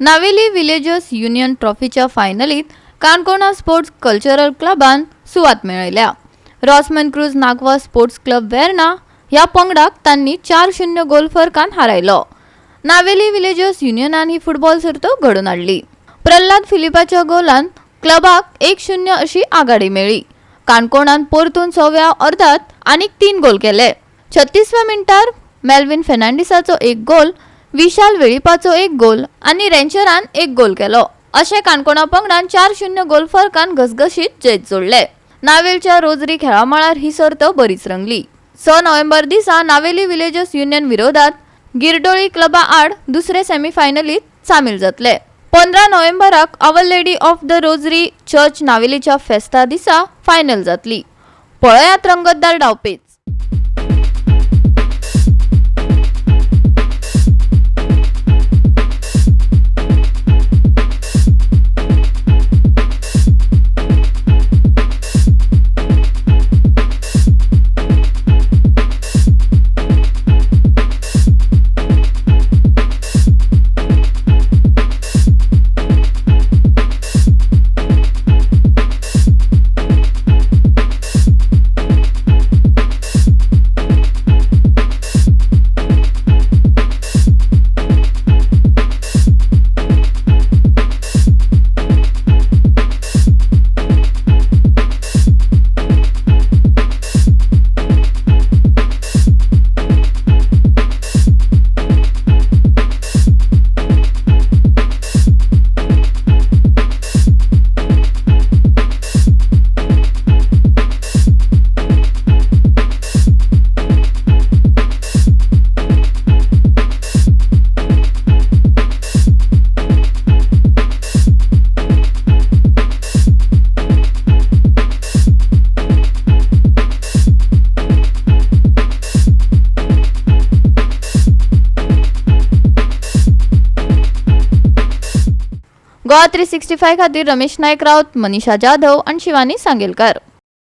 Navelim villagers union ट्रॉफीच्या फायनलीत Canacona sports cultural क्लबान सुवात मेळयल्या. रॉसमन क्रूज नागवा स्पोर्ट्स क्लब वेर्णा ह्या पंगडाक तांणी 4-0 गोल फरकान हारायलो. नावेली विलेजर्स युनियनान ही फुटबॉल सर्त घडोवन हाडली. प्रल्हाद फिलिपाच्या गोलान क्लबाक 1-0 अशी आघाडी मेळ्ळी. काणकोणान परतून सव्या अर्दात आनीक 3 गोल केले. 36व्या मिनटार मेल्विन फेर्नांडीसाचो एक गोल, विशाल वेळीपाचो एक गोल आनी रेंचरान एक गोल केलो. अशें काणकोणा पंगडान 4-0 गोल फरकान घसघशीत जैत जोडले. नावेलच्या रोजरी खेळामळार ही सर्त बरीच रंगली. 6 नोव्हेंबर दिसा नावेली विलेजर्स युनियन विरोधात गिरडोळी क्लबा आड दुसरे सेमीफायनलीत सामील जातले. 15 नोव्हेंबराक Our Lady of the Rosary Church नावेलीच्या फेस्ता दिसा फायनल जातली. पळयात रंगतदार डावपेच. गोवा 365 खातीर रमेश नायक राऊत, मनीषा जाधव आणि शिवानी सांगेलकर.